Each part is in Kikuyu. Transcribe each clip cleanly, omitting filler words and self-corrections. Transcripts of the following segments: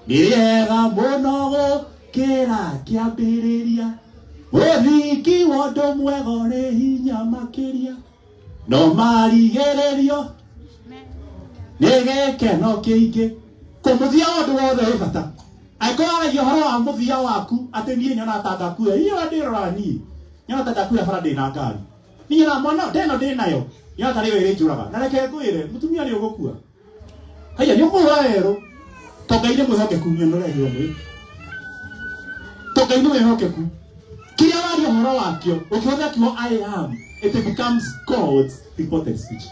Nĩ rĩega mũno gũkĩra kĩambĩrĩria. Mũthingi wa ũndũ mwega ũrĩ hinya makĩria. No marigĩrĩrio nĩ gĩkeno kĩingĩ. Kũ mũthia wa ũndũ wothe wĩ bata. Angĩkorwo waragia ũhoro wa mũthia waku atĩ niĩ nyonaga ta ngakua, inyuĩ ũrĩa ndĩroraga niĩ nyonaga ta ndakuĩra bara ndĩna ngari. Niĩ nyonaga mwana ndeno ndĩnayo nyonaga ta rĩo ĩrĩnjũraga. Na reke ngwĩre mũtumia nĩ ũgũkua. Haya nĩ ũkũhũra werũ. To Ngai nĩ mwĩhokeku nyonorerio mwĩ. To Ngai nĩ mwĩhokeku. Kĩrĩa waria ũhoro wakĩo ũkĩhũthĩra kiugo I am, it becomes God's reported speech.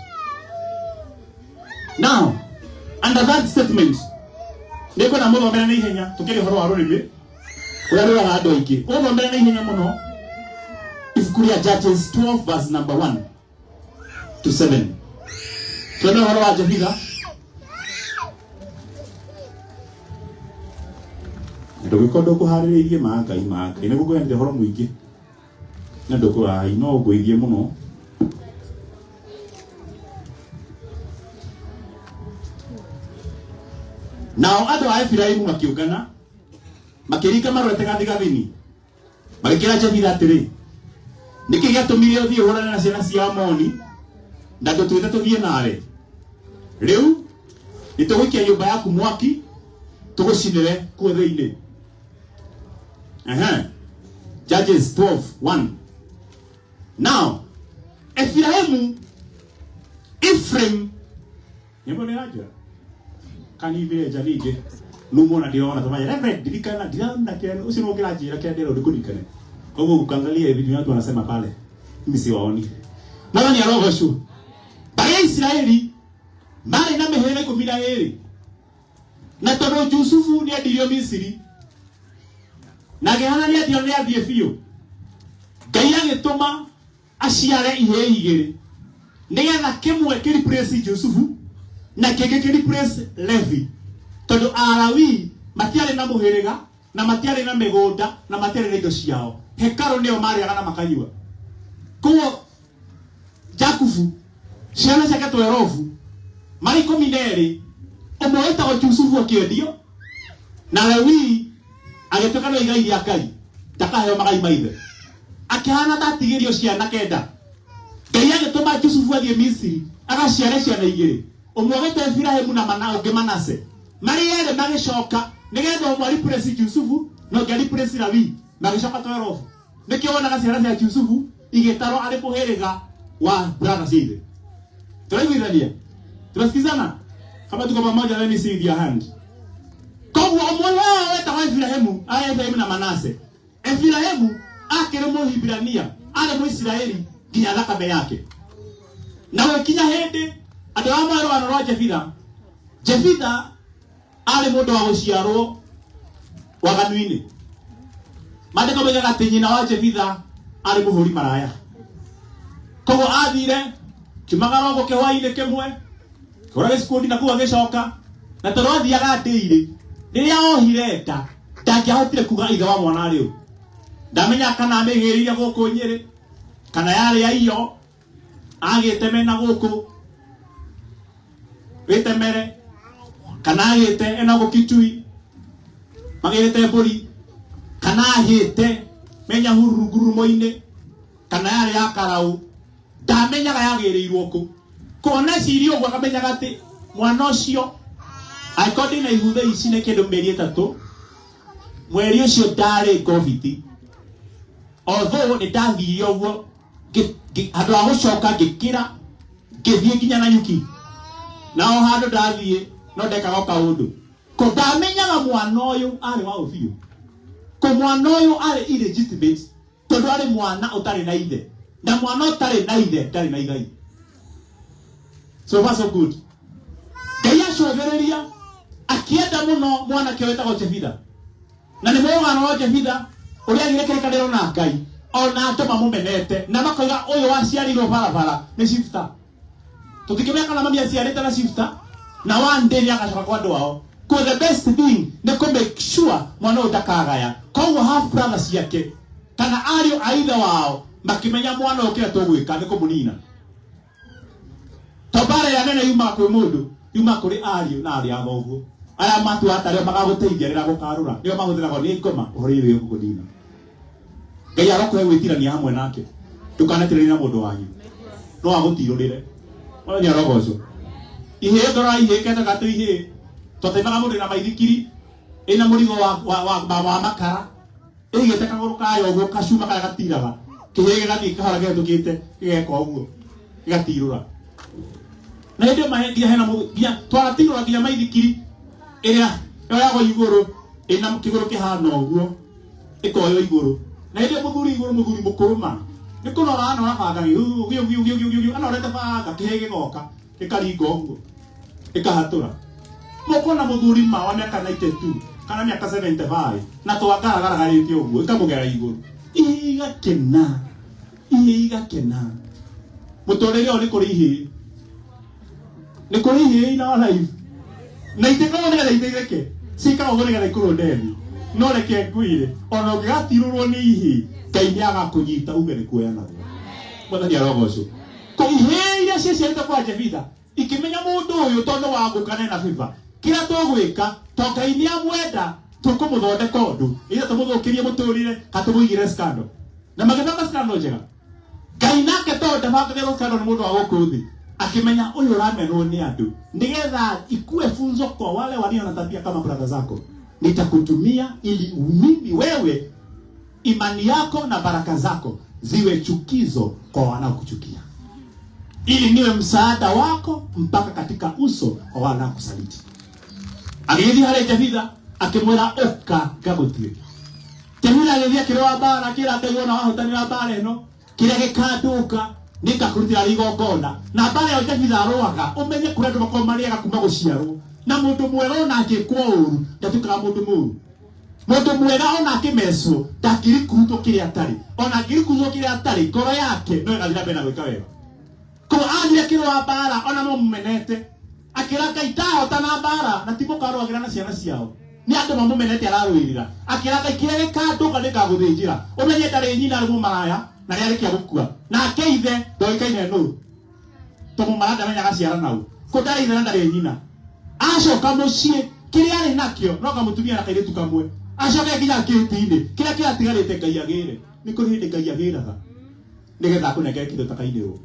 Now, under that statement, nĩ ngwenda mũthomere na ihenya tũkĩria ũhoro wa rũrĩmĩ ũrĩa rũraga andũ aingĩ. Ũthomere na ihenya mũno ibuku rĩa Judges 12 verse number 1 to 7. Tuone ũhoro wa Jefitha. Ndũgĩkorwo ndũkũharĩrĩirie ma Ngai ma Ngai nĩ gũkũheanĩte ũhoro mũingĩ na ndũkũrai no ũngũithie mũno. Nao andũ a Efiraimu makĩũngana makĩringa marorete gathigathini Magĩkĩra Jefitha atĩrĩ, Nĩkĩ gĩatũmire ũthiĩ ũhũrane na ciana cia Amoni na ndũtwĩte tũthiĩ nawe? Rĩu nĩtũgũikia nyũmba yaku mwaki tũgũcinĩre kuo thĩinĩ. Ehe. Judges 12, 1. Now, Efiraimu, Ephraim Nyĩmbo nĩ ĩranjĩra kanithire nja ningĩ numona ndirona tumanya Reverend ndirikana ndirona kile ucio nĩ ũkĩranjĩra kĩrĩa ndĩrona ndikũririkane koguo ukangalia hivi watu wanasema pale mimi siwaoni Mwathani arogocwo mbarĩ ya Isiraeli marĩ na mĩhĩrĩga 12 na tondũ Jusufu nĩ endirio Misiri na akĩhana nĩ endio nĩ athiĩ biũ Ngai agĩtũma aciare ihĩĩ igĩrĩ nĩgetha kĩmwe kĩ replace Jusufu na kĩngĩ kĩ replace Levi tondũ Alawii matiarĩ na mũhĩrĩga na matiarĩ na mĩgũnda na matiarĩ na indo ciao hekarũ nĩyo marĩaga na makanyua koguo Jakubu ciana ciake twerobu marĩ 12 ũmwe wĩtagwo Jusufu akĩendio na Lewii agĩtuĩka no igai rĩa Ngai ndakaheo magai ma ithe akĩhana ta atigĩrio ciana kenda Ngai agĩtũma Jusufu athiĩ Misiri agaciare ciana igĩrĩ ũmwe agĩtwo Efiraimu na mana ũngĩ Manase marĩ erĩ magĩcoka nĩgetha ũmwe replace Jusufu na ũngĩ replace Lawi magĩcoka twerobu nĩkĩo wonaga ciana cia Jusufu igĩtarwo arĩ mũhĩrĩga wa brother cia ithe tũraiguithania tunasikizana kama tuko pamoja let me see with your hand koguo ũmwe wao wetagwo Efiraimu arĩ Efiraimu na Manase Efiraimu akĩrĩ Mũhibirania arĩ Mũisiraeli nginya thakame yake na gũkinya hĩndĩ andũ arĩa moĩ rũgano rwa Jefitha Jefitha arĩ mũndũ wa gũciarwo waganu-inĩ maandĩko moigaga atĩ nyina wa Jefitha arĩ mũhũri maraya koguo athire kiumagara ũguo kĩhwainĩ kĩmwe kũra gĩcikundi na kũu agĩcoka na tondũ athiaga ndĩirĩ rĩrĩa ohire nda ndangĩahotire kuga ithe wa mwana arĩ ũ ndamenya kana amĩgĩrĩire gũkũ Nyĩrĩ kana yarĩ ya iyo agĩte mena gũkũ wĩtemere kana agĩte ena gũkũ Kitui magĩrĩte mbũri kana agĩte menya hururu ngurumo-inĩ kana yarĩ ya karaũ ndamenyaga yagĩrĩirwo kũ kuona cirie ũguo akamenyaga atĩ mwana ũcio angĩkorwo ndĩna ihu thaa ici nĩ kĩndũ mĩeri 3 mweri ũcio ndarĩ ngobiti although nĩ ndathire ũguo handũ ha gũcoka ngĩkĩra ngĩthiĩ nginya Nanyuki na o handũ ndathiĩ no ndekaga o kaũndũ ko ndamenyaga mwana ũyũ arĩ wa ũbiũ ko mwana ũyũ arĩ illegitimate tondũ arĩ mwana ũtarĩ na ithe na mwana ũtarĩ na ithe ndarĩ na igai so far so good Ngai acũthĩrĩria akĩenda mũno mwanake wetagwo Jefitha na nĩ mũgano wa Jefitha ũrĩa agire kĩrĩkanĩro na Ngai ona andũ mamũmenete na makoiga ũyũ waciarirwo barabara nĩ shifter tũtikĩmenya kana mami aciarĩte na shifter na one day nĩ agacoka kwa andũ ao ko the best thing nĩ kũ make sure mwana ũyũ ndakagaya koguo half brother ciake kana ariũ a ithe wao makĩmenya mwana ũyũ kĩrĩa tũgwĩka nĩ kũmũnina to mbara ĩrĩa nene yumaga kwĩ mũndũ yumaga kũrĩ ariũ na arĩ a thoguo. Arĩa matuaga tarĩo magagũteithia rĩrĩa gũkarũra nĩo mahũthĩragwo nĩ ngoma ũhoro-inĩ wĩgiĩ gũkũnina. Ngai arokũhe gwĩtirania hamwe nake, ndũkanetiranie na mũndũ wanyu, no agũtirũrĩre. Mwathani arogocwo. Ihĩĩ ngorora ihĩĩ ketaga atĩ ihĩĩ twateithaga mũndũ na maithikiri ĩna mũrigo wa makara ĩigĩte kagũrũ kayo ũguo, kacuma karĩa gatiraga, kĩhĩĩ gĩgathiĩ kahora kĩhetũkĩte gĩgeka ũguo gĩgatirũra. Na hĩndĩ ĩyo mahe nginya hena mũndũ nginya twaratirũra nginya maithikiri ĩrĩa yoyagwo igũrũ ĩna kĩgũrũ kĩhana ũguo ĩkoywo igũrũ. Na hĩndĩ ĩyo mũthuri igũrũ, mũthuri mũkũrũ ma nĩ kũnora anora banga giu giu giu giu giu giu, anorete banga, kĩhĩĩ gĩgoka gĩkaringa ũguo ĩkahatũra. Mũkona mũthuri ma wa mĩaka 92 kana mĩaka 75 na twangaragaragarĩte ũguo ĩkamũgera igũrũ, igakena igakena. Mũtũrĩre ũyũ nĩ kũrĩ ihĩĩ, nĩ kũrĩ ihĩĩ in our life, na itĩkaga nĩgetha iteithĩke, ciĩkaga ũguo nĩgetha ikorwo ndethi. No reke ngwĩre, ona ũngĩgatirũrwo nĩ ihĩĩ, Ngai nĩ agakũnyita uge nĩ kuoya naguo. Mwathani arogocwo. Ko ihĩĩ iria ciaciarĩte kwa Jefitha ikĩmenya mũndũ ũyũ tondũ wa ngũka na ena biba, kĩrĩa tũgwĩka to Ngai nĩ amwenda, tũkũmũthondeka ũndũ either tũmũthũkĩrie mũtũrĩre kana tũmũigĩre scandal. Na magĩbanga scandal njega. Ngai nake tondũ ndabangagĩrwo scandal nĩ mũndũ wa gũkũ thĩ, akĩmenya ũyũ ũramenwo nĩ andũ nĩgetha ikue funzo kwa wale walio na tabia kama brother zako, nitakutumia ili mimi wewe imani yako na baraka zako ziwe chukizo kwa wanaokuchukia, ili niwe msaada wako mpaka katika uso wa wanaokusaliti. Agĩgĩthiĩ harĩ Jefitha akĩmwĩra, ũka ngagũtuĩke. Jefitha agĩthiĩ akĩrũa mbara, akĩra Ngai, wona wahotanĩra mbara ĩno, kĩrĩa gĩkandũka nĩngakũrutĩra arĩ igongona. Na mbara ĩyo Jefitha arũaga, ũmenye kũrĩa andũ makoragwo marĩaga kuma gũciarwo. Na mũndũ mwega ona angĩkwo ũru ndatuĩkaga mũndũ mũru. Mũndũ mwega ona akĩmecwo ndangĩrikutwo kĩrĩa atarĩ, ona angĩrikutwo kĩrĩa atarĩ, ngoro yake no ĩgathiĩ na mbere na gwĩka wega. Koguo athire akĩrũa mbara ona mamũmenete, akĩra Ngai ndahotana mbara, na ti mũkarũagĩra na ciana ciao, nĩ andũ mamũmenete ararũĩrĩra. Akĩra Ngai kĩrĩa gĩkandũka nĩngagũthĩnjĩra. Ũmenye ndarĩ nyina, arĩ mũmaraya, na nĩarĩkia gũkua. Nake ithe ndoĩkaine nũ, to mũmaraya ndamenyaga ciara nau, kũ ndarĩ ithe na ndarĩ nyina. Acoka mũciĩ kĩrĩa arĩ nakĩo no kamũtumia na kairĩtu kamwe, acoke nginya ngĩti-inĩ kĩrĩa kĩratigarĩte Ngai agĩre. Nĩ kũrĩ hĩndĩ Ngai agĩraga nĩgetha akũnengere kĩndũ ũtakainĩrwo.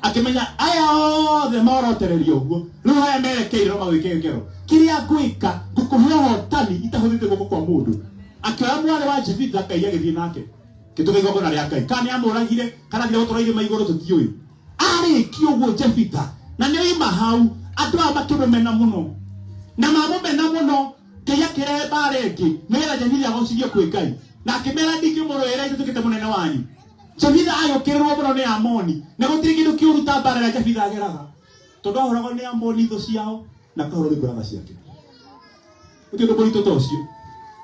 Akĩmenya aya othe morotereria ũguo, rĩu haya merekeire no magwĩke ngero, kĩrĩa ngwĩka ngũkũhe ũhotani itahũthĩte guoko kwa mũndũ. Akĩoya mwarĩ wa Jefitha, Ngai agĩthiĩ nake kĩtuĩka igongona rĩa Ngai. Kana nĩ amũragire kana athire gũtũra irĩma igũrũ tũtiũĩ. Arĩkia ũguo Jefitha na nĩ oima hau, andũ aya makĩmũmena mũno, na mamũmena mũno Ngai akĩrehe mbara ĩngĩ nĩgetha Jefitha agocithio kwĩ Ngai, na akĩmera ndingĩmũrũĩra ituĩkĩte mũnene wanyu. Jefitha agĩũkĩrĩrwo mũno nĩ Amoni, na gũtirĩ kĩndũ kĩũru ta mbara ĩrĩa Jefitha ageraga, tondũ ahũragwo nĩ Amoni thũ ciao na akahũrwo nĩ mbũratha ciake. Gũtirĩ ũndũ mũritũ ta ũcio.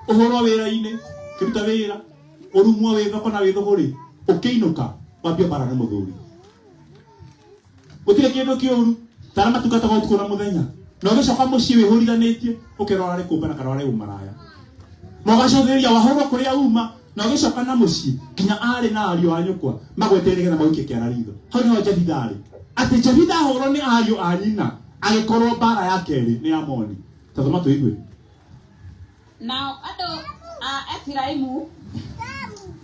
Ũhũrwo wĩra-inĩ, ũkĩruta wĩra, ũrumwo wĩ thoko na wĩ thũgũrĩ, ũkĩinũka wambie mbara na mũthuri. Gũtirĩ kĩndũ kĩũru ta arĩa matungataga ũtukũ na mũthenya, na ũgĩcoka mũciĩ wĩhũrithanĩtie ũkerwo ũrarĩ kũmbana kana ũrarĩ ũmaraya, na ũgacũthĩrĩria wahũrwo kũrĩa uma, na ũgĩcoka na mũciĩ nginya arĩ na ariũ a nyũkwa magwetereire nĩgetha magũikie kĩara ritho. Hau nĩho Jefitha arĩ, atĩ Jefitha ahũrwo nĩ ariũ a nyina, agĩkorwo mbara ya kerĩ nĩ Amoni. Ta thoma tũigue. Nao andũ a Efiraimu,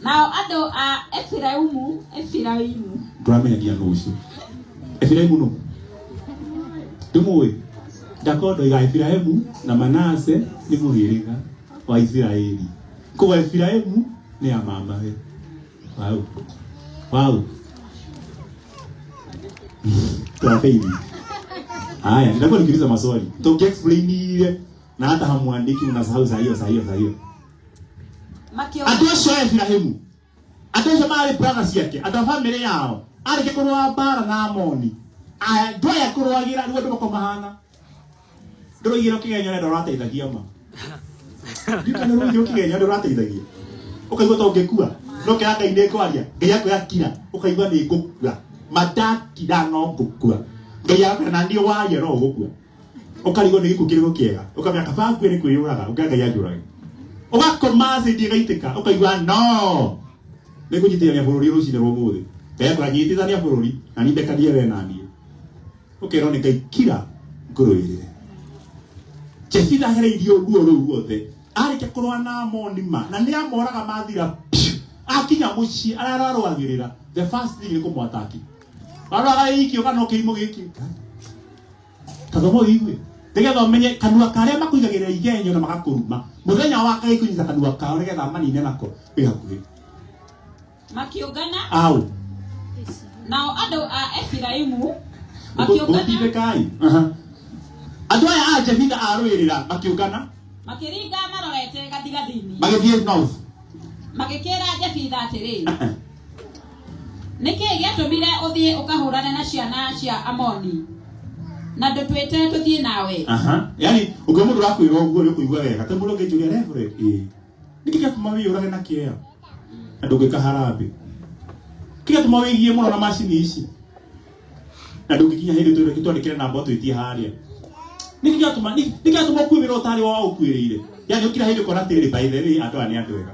nao andũ a Efiraimu, Efiraimu. Ndũramenya nginya nũ ũcio Efiraimu nũ ndũmũĩ. Ndakorwo ndoiga Efiraimu na Manase nĩ mũhĩrĩga wa Isiraeli, koguo Efiraimu nĩ ya mamawe. Wow, wow, twafeili. Haya, nitakuwa nikiuliza maswali tukiexplain na hata hamuandiki, mnasahau saa hiyo saa hiyo saa hiyo. Andũ acio a Efiraimu, andũ acio marĩ brother ciake, andũ a famĩlĩ yao, arĩkia kũrũa mbara na Amoni, andũ aya kũrũagĩra rĩu andũ mako mahana ndũroigĩrwo kĩgenyo nĩ andũ ũrateithagia ma ndikana ũroigĩrwo kĩgenyo andũ ũrateithagia, ũkaigua ta ũngĩkua, no kĩra Ngai nĩ ngwaria, Ngai akwĩra kira, ũkaigua nĩ ngũkua, matakira no ngũkua. Ngai agakwĩra na niĩ waria no ũgũkua. Ũkarigwo nĩ gĩkuũ kĩrĩkũ kĩega, ũkamenya kaba ngue nĩ kwĩyũraga ũkĩra Ngai anjũrage. Ũgakoma acid ĩgaitĩka, ũkaigua no nĩ ngũnyitithania bũrũri rũcinĩ rwa ũmũthĩ. Ngai akwĩra nyitithania bũrũri na niĩ ndekanie we na niĩ. Ũkerwo nĩ Ngai kira ngũrũĩrĩre. Jefitha agereirio ruo rũu ruothe arĩkia kũrũa na Amoni ma na nĩ amoraga mathira piu. Akinya mũciĩ arĩa ararũagĩrĩra, the first thing nĩ kũmwataki arũaga ĩiki ũka no kĩrimũ gĩkĩ tathoma ũigue nĩgetha ũmenye kanua karĩa makũigagĩrĩra igenyo na magakũruma mũthenya wa Ngai kũnyita kanua kao nĩgetha manine nako wĩ hakuhĩ. Makĩũngana. Au. Nao andũ a Efiraimu makĩũngana. Gũtindĩkai. Andũ aya a Jefitha arũĩrĩra makĩũngana. Makĩringa marorete gathigathini. Magĩthiĩ north. Magĩkĩra Jefitha atĩrĩ, nĩ kĩĩ gĩatũmire ũthiĩ ũkahũrane na ciana cia Amoni na ndũtwĩte tũthiĩ nawe? Aha. Yani ũngĩ mũndũ ũrakwĩra ũguo nĩ ũkũigua wega. Te mũndũ ũngĩnjũria, Reverend, ĩĩ. Nĩkĩ gĩatũma wĩyũrage na kĩea na ndũngĩka harambĩ? Kĩ gĩatũma wĩgie mũno na macini ici na ndũngĩkinya hĩndĩ twandĩkĩre namba ũtwĩtie harĩa? Nĩkĩ gĩatũma nĩkĩ gĩatũma ũkue wĩra ũtarĩ wa ũkuĩrĩire? Yani ũkira hĩndĩ ũkona atĩrĩrĩ, by the way, andũ aya nĩ andũ ega.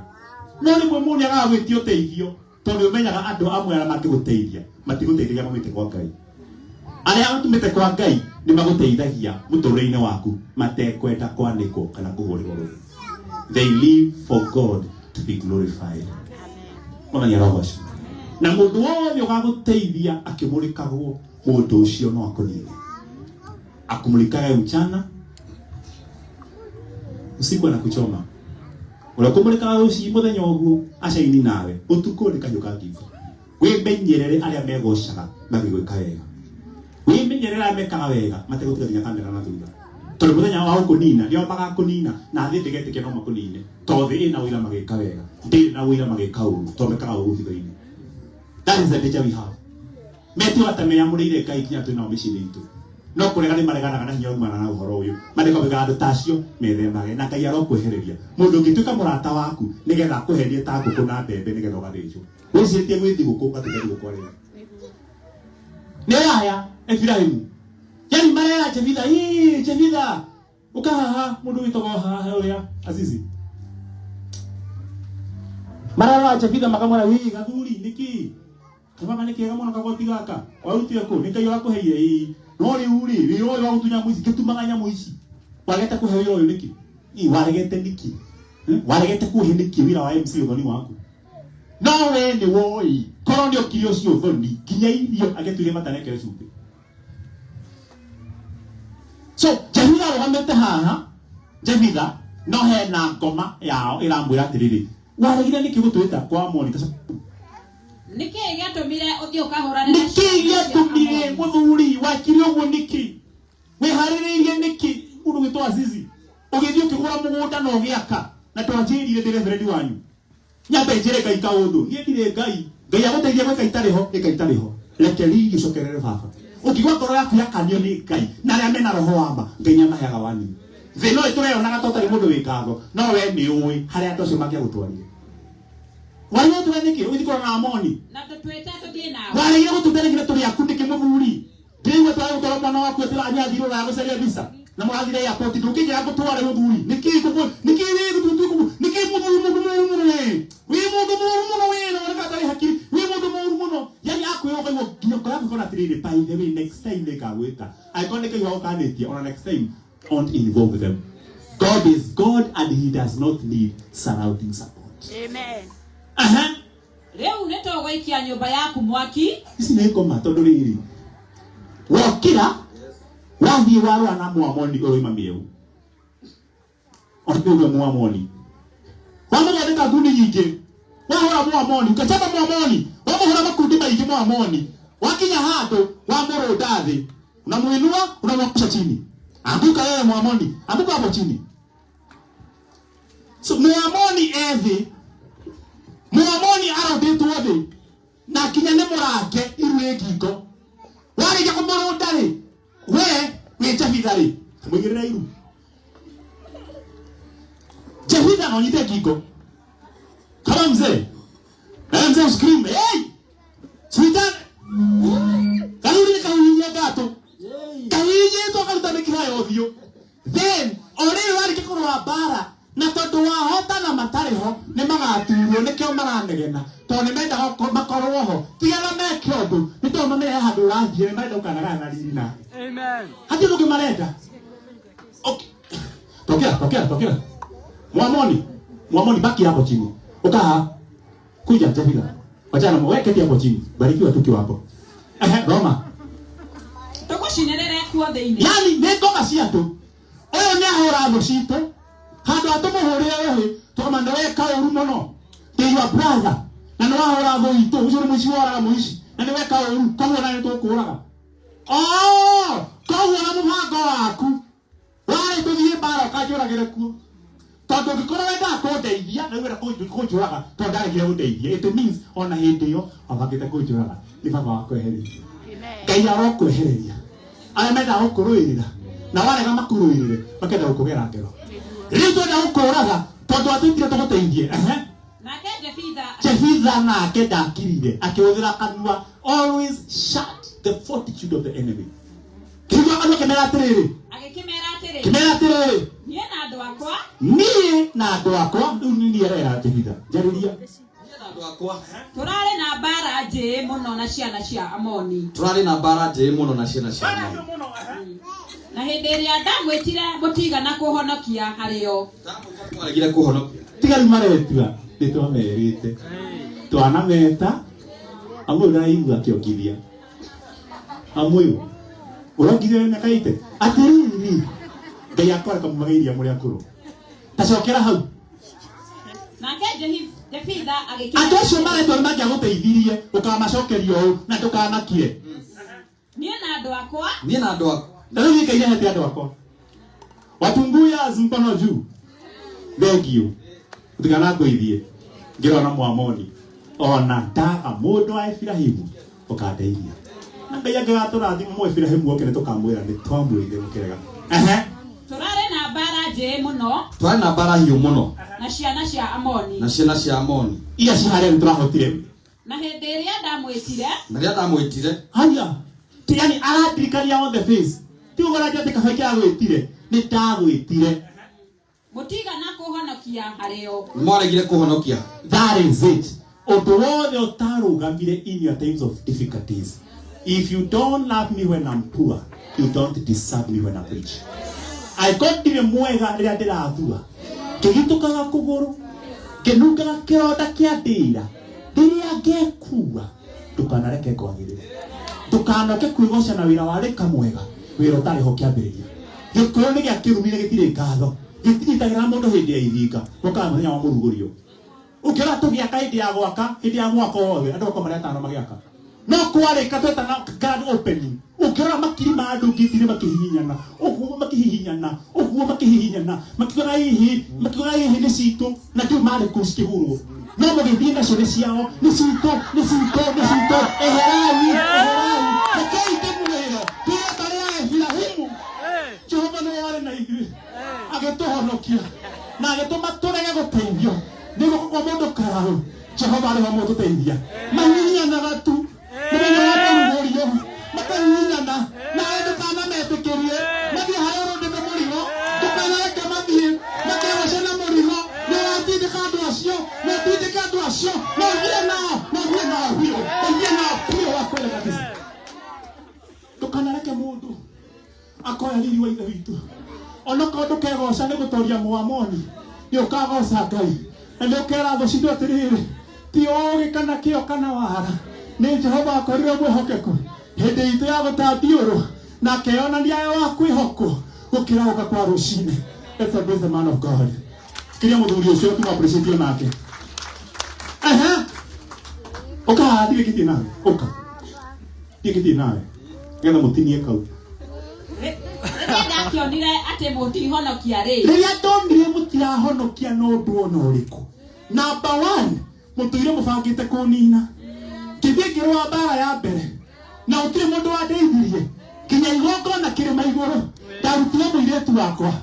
No rĩmwe mũndũ nĩagaga gwĩtia ũteithio tondũ ũmenyaga andũ amwe arĩa mangĩgũteithia matigũteithagia maumĩte kwa Ngai. Arĩa matumĩte kwa Ngai nĩ magũteithagia mũtũrĩre-inĩ waku matekwenda kwanĩkwo kana kũhũrĩrwo rũhĩ. They live for God to be glorified. Mwathani arogocwo. Na mũndũ wothe ũgagũteithia akĩmũrĩkagwo, mũndũ ũcio no akũnine. Akumulikaga mchana, usiku anakuchoma. Ũrĩa ũkũmũrĩkaga rũcinĩ mũthenya ũguo acaini nawe, ũtukũ nĩ kahiũ ka ngingo. Wĩmenyerere arĩa megocaga magĩgwĩka wega. Wĩmenyerere arĩa mekaga wega mategũtiga nginya kamera na thutha. Tondũ mũthenya wa gũkũnina nĩo magakũnina, na thĩ ndĩgetĩkia no makũnine. Tondũ thĩ ĩna ũira magĩka wega, ndĩrĩ na ũira magĩka ũru, tondũ mekaga ũru hitho-inĩ. That is the danger we have. Metuaga ta meyamũrĩire Ngai nginya twĩ nao mĩciĩ-inĩ itũ. No kũrega nĩ mareganaga na hinya umana na ũhoro ũyũ. Maandĩko moigaga andũ ta acio methemage, na Ngai arokwehereria mũndũ ũngĩtuĩka mũrata waku nĩgetha akũhenie ta ngũkũ na mbembe nĩgetha ũgathĩnjwo. Wĩcirĩtie gwĩ thigũkũ ũgatuĩka thigũkũ arĩa. Nĩ aya Efiraimu. Yani marera Jefitha, ii Jefitha, ũka haha mũndũ wĩtagwo haha ũrĩa Azizi. Marera Jefitha makamwĩra, wii gathuri nĩkĩ? Kababa nĩ kega mũno kagoti gaka. Warutire kũ? Nĩ Ngai ũrakũheire ĩĩ. No rĩu rĩ, wĩra ũyũ wa gũtunya nyamũ ici, ngĩtumaga nyamũ ici. Wagete kũhe wĩra ũyũ nĩkĩ? Ĩ, waregete nĩkĩ? Waregete kũhe nĩkĩ wĩra wa MC ũthoni waku? No we nĩ woĩ, korwo nĩ okire ũcio ũthoni, nginya irio angĩatuire matanekere cumbĩ. So, Jefitha arũgamĩte haha, Jefitha, no hena ngoma yao ĩramwĩra atĩrĩrĩ, waregire nĩkĩ gũtwĩta kwa Amoni? Nĩ kĩĩ gĩatũmire ũthiĩ ũkahũrane na Nĩkĩ ciana cia gĩatũmire Amoni? mũthuri wakire ũguo nĩkĩ? Wĩharĩrĩirie nĩkĩ mũndũ gwĩtwo Azizi? Ũgĩthiĩ ũkĩgũra mũgũnda na ũgĩaka na twanjĩrire ndĩ reverend wanyu. Nyambe njĩre Ngai kaũndũ. Niĩ ndirĩ Ngai. Ngai agũteithia gwĩka itarĩ ho, ĩka itarĩ ho. Reke riri ũcokerere baba. Ũngĩigua ngoro yaku yakanio nĩ Ngai na arĩa mena roho wa ma, Ngai nĩamaheaga wani. Thĩ no ĩtũreyonaga ta ũtarĩ mũndũ wĩ ngatho, no we nĩ ũĩ harĩa andũ acio mangĩagũtwarire. Warigwo nĩkĩ ũgĩthiĩ kũrora na Amoni? Na ndũtwĩte tũthiĩ nawe. Waregire gũtũterekire tũrĩ aku nĩkĩ mũthuri? Ndĩigua tware gũtwara mwana waku atĩ anyathiĩ rũraya gũcaria visa na mũrathire airport ndũngĩnjĩra ngũtware mũthuri nĩkĩ ngũkũ nĩkĩ wĩ gũtũ kũmũ nĩkĩ mũthuri mũndũ mũru mũno we wĩ mũndũ mũru mũno we na woneka atarĩ hakiri wĩ mũndũ mũru mũno yani akwĩra ũkaigua nginya ngoro yaku ĩkona atĩrĩrĩ, by the way, next time nĩngagwĩta angĩkorwo nĩ Ngai wagũkanĩtie. Ona next time, don't involve them. God is God and he does not need surrounding support. Amen. Aha. Rĩu nĩ tũgũikia nyũmba yaku mwaki. Ici nĩ ngoma tondũ rĩrĩ wokĩra wathiĩ warũa na Mũamoni ũroima mĩeu ona Mũamoni wamũthondeka ngundi nyingĩ wahũra Mũamoni ũkacaba Mũamoni wamũhũra makundi maingĩ Mũamoni wakinya handũ wamũrũnda thĩ unamuinua unamwangusha chini. Anguka wewe Mũamoni, anguka hapo chini. So Mũamoni e thĩ, Mũamoni arũndĩtwo thĩ na kinya nĩ mũrange iru rĩ ngingo. Warĩkia kũmũrũnda rĩ, we wĩ Jefitha rĩ, mũigĩrĩre iru Jefitha na ũnyite ngingo kama mzee na mzee uscream, hey sweetheart, kathuri nĩ kahihinye ngatũ kahihinyĩtwo karuta mĩkiha ya ũthiũ. Then o rĩrĩ warĩkia kũrũa mbara na tondũ wahotana matarĩ ho nĩ magaturwo nĩkĩo maranegena tondũ nĩ mendaga makorwo ho tigana meke ũndũ nĩ tondũ mamenya he handũ ũrathiĩ nĩ marenda gũkanagana na riri nawe. Amen. Hatirĩ ũndũ ũngĩ marenda. Okay. Tokea, tokea, tokea. Mwamoni, Mwamoni, baki hapo chini. Ukaa kuja Jefitha. Wachana na wewe, keti hapo chini. Barikiwa tu ukiwa hapo. Ehe, Roma. Tũgũcinĩrĩre kuo thĩinĩ. Yani nĩ ngoma cia andũ. Ũyũ nĩ ahũra thũ citũ. Handũ ha tũmũhũrĩre rũhĩ, tũkama nĩ weka ũru mũno. Ndĩ your brother. Na nĩ wahũra thũ itũ, ũcio nĩ mũici woraga mũici. Na nĩ weka ũru, koguo na nĩ tũkũraga. Oh, koguo na mũbango waku warĩ tũthiĩ mbara ũkanjũragĩre kuo. Tondũ ũngĩkorwo wendaga kũndeithia na wenda kũnjũraga tondũ ndaregire gũndeithia, it means ona hĩndĩ ĩyo wabangĩte kũnjũraga. Nĩ baba wakwehereria. Ngai arokwehereria arĩa mendaga gũkũrũĩrĩra na warega makũrũĩrĩre makenda gũkũgera ngero. Rĩu twenda gũkũraga tondũ atwĩtire tũgũteithie. Ehe. Nake Jefitha Jefitha nake ndakirire, akĩhũthĩra kanua. Always shut the fortitude of the enemy. Kĩigua kanua kĩmera atĩrĩrĩ, agĩkĩmera atĩrĩ, kĩmera atĩrĩrĩ, niĩ na andũ akwa niĩ na andũ akwa. Rĩu nĩ niĩ arera Jefitha, njarĩria. Niĩ na andũ akwa tũrarĩ na mbara njĩĩ mũno na ciana cia Amoni. Tũrarĩ na mbara njĩĩ mũno na ciana cia Amoni. Na hĩndĩ ĩrĩa ndamwĩtire mũtigana kũhonokia harĩo. Ndamwĩta mwaregire kũhonokia. Tiga rĩu maretua, nĩ twamerĩte twanameta amwe ũraigua akĩongithia amwe ũrongithia mĩaka ite atĩrĩrĩ Ngai akoreka mumagĩiria mũrĩ akũrũ tacokera hau. Nake Jefitha agĩkĩmera Andũ acio maretwo nĩ mangĩagũteithirie ũkamacokeria ũũ na ndũkamakire. Niĩ na andũ akwa, Niĩ na andũ akwa, na rĩu niĩ Ngai ahete andũ akwa watunguya mkono juu thengio ũtikanangũithie ngĩrona Mwamoni ona ndaga mũndũ wa Efirahimu ũkandeithia na Ngai angĩgatũrathima mũ Efirahimu oke nĩ tũkamwĩra nĩ twamwĩrire mũkĩrega. Ehe. Tũrarĩ na mbara njĩĩ mũno tũrarĩ na mbara hiũ mũno na ciana cia Amoni. Na ciana cia Amoni. Iria ci harĩa rĩu tũrahotire. Na hĩndĩ ĩrĩa ndamwĩtire, Na rĩrĩa ndamwĩtire, haya ti yani aradirikania on the face ti ũgora atĩ kaba kĩragwĩtire nĩ ndagwĩtire. Mũtigana kũhonokia harĩo. Nĩmwaregire kũhonokia. That is it. Ũndũ wothe ũtarũgamire in your times of difficulties. If you don't love me when I'm poor, you don't deserve me when I'm rich. Angĩkorwo ndirĩ mwega rĩrĩa ndĩrathua, ngĩgitũkaga kũgũrũ, ngĩnungaga kĩronda kĩa ndĩra, rĩrĩa ngekua, ndũkanareke ngwagĩrĩre. Ndũkanoke kwĩgoca na wĩra wa rĩka mwega, wĩra ũtarĩ ho kĩambĩrĩria. Gĩkũyũ nĩ gĩa kĩrumi na gĩtirĩ ngatho. Gĩtinyitagĩra mũndũ hĩndĩ ya ithinga, gũkaga mũthenya wa mũrugũrio. Ũngĩrora tũgĩaka hĩndĩ ya gwaka, hĩndĩ ya mwaka wothe, andũ makorwo marĩ atano magĩaka. No kwarĩka twetana grand opening. Ũngĩrora makiri ma andũ ngiri makĩhihinyana, ũguo makĩhihinyana, ũguo makĩhihinyana, makiugaga hihi, makiugaga hihi nĩ citũ, na ndiũ marĩ kũu cikĩgũrwo. No mũgĩthiĩ nacio nĩ ciao, nĩ citũ, nĩ citũ, nĩ citũ, eherai, eherai. Rekei ndĩmwĩre, twĩ mbarĩ ya Efirahimu. Jehova nĩwe warĩ na ithuĩ, agĩtũhonokia na agĩtũma tũrege gũteithio. Nĩ guoko kwa mũndũ karaũ, Jehova arĩ ho mũtũteithia. Mahihinyanaga tu mũthenya wa mũrugũrio, makahihinyana nawe ndũkanametĩkĩrie mathiĩ harĩa ũrũndĩte mũrigo, ndũkanareke mathiĩ makegoce na mũrigo. Nĩ ũratindĩka andũ acio, nĩ ũtindĩke andũ acio, na ũthiĩ nao, na ũthiĩ nao biũ, ũthiĩ nao biũ wakwĩra kabisa. Ndũkanareke mũndũ akoya riri wa ithe witũ. Onokorwo ndũkegoca nĩ gũtoria Mũamoni, nĩ ũkagoca Ngai na nĩ ũkera thũ citũ atĩrĩrĩ, ti ũũgĩ kana kĩo kana wara, nĩ Jehova akorirwo mwĩhokeku hĩndĩ itũ ya gũtandiũrwo na akeyonania e wa kwĩhokwo gũkĩra gũka kwa rũcinĩ. Let's embrace the man of God. Kiria mũthuri ũcio tuma appreciate nake. Ehe, ũka haha, ndirĩ kĩtie nawe, ũka ndirĩ kĩtie nawe nĩgetha mũtinie kau. Rĩrĩa ndakĩonire atĩ mũtihonokia rĩ, Rĩrĩa ndonire mũtirahonokia na ũndũ ona ũrĩkũ, number one, mũtũire mũbangĩte kũnina, ngĩthiĩ ngĩrũa mbara ya mbere na gũtirĩ mũndũ wandeithirie nginya igongona kĩrĩma igũrũ. Ndarutire mũirĩtu wakwa,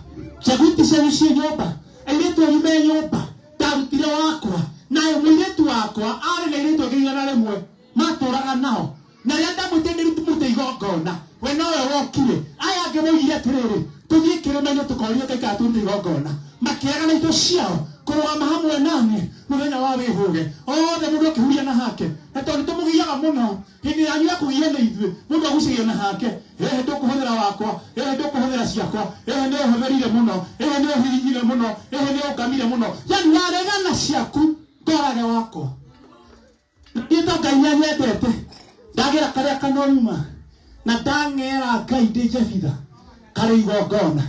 njaguti cianyu ciĩ nyũmba, airĩtu anyu me nyũmba, ndarutire wakwa na mũirĩtu wakwa arĩ na airĩtu angĩ 100 matũraga nao, na rĩrĩa ndamwĩtire ndĩmũrute igongona, we nowe wokire. Aya angĩ moigire atĩrĩrĩ, tũthiĩ kĩrĩma-inĩ tũkorie Ngai kana tũrute igongona, makĩaga na indo ciao. Kũrũgama hamwe nani mũthenya wa wĩhũge. Othe mũndũ akĩhuria na hake. Na tondũ nĩtũmũgiaga mũno, hĩndĩ yanyu ya kũgio nĩ ithuĩ, mũndũ agucagio na hake. Hehe ndũkũhũthĩra wakwa, hehe ndũkũhũthĩra ciakwa, hehe nĩ ũhũthĩrire mũno, hehe nĩ ũhihinyire mũno, hehe nĩ ũngamire mũno. Yani waregana ciaku, ngorage wakwa. Niĩ to Ngai nĩanyendete, ndagĩra karĩa kanoruma, na ndang'era Ngai ndĩ Jefitha karĩ igongona.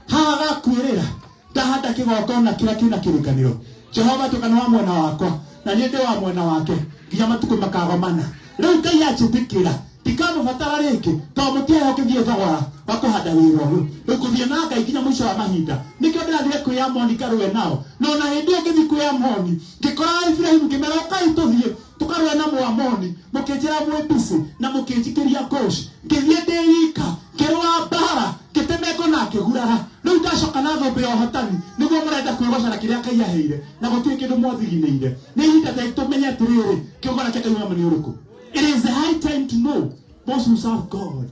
Haha gakuĩrĩra, ndahanda kĩgongona kĩrĩa kĩna kĩrĩkanĩro. Jehova tuĩka nĩ wa mwena wakwa, na niĩ ndĩ wa mwena wake, nginya matukũ makagomana. Rĩu Ngai anjĩtĩkĩra, ndikamũbatara rĩngĩ, tondũ mũtiaheo kĩthiĩ thogora wa kũhanda wĩra ũyũ. Rĩu ngũthiĩ na Ngai nginya mũico wa mahinda. Nĩkĩo ndĩrathire kwĩ Amoni ngarũe nao. Na ona hĩndĩ ĩyo ngĩthiĩ kwĩ Amoni, ngĩkora Aiburahimu ngĩmera ũkai tũthiĩ tũkarũe na Mũamoni. Mũkĩnjĩra mwĩ busy na mũkĩnjikĩria gosh. Ngĩthiĩ ndĩ wika, ngĩrũa mbara, ngĩtemengwo na ngĩgurara. Rĩu ndacoka na thũmbĩ ya ũhotani, nĩguo mũrenda kwĩgoca na kĩrĩa Ngai aheire, na gũtirĩ kĩndũ mwathiginĩire. Nĩ ihinda ta tũmenye atĩrĩrĩ, kĩgongona kĩa Ngai wa ma nĩ ũrĩkũ. It is the high time to know those who serve God.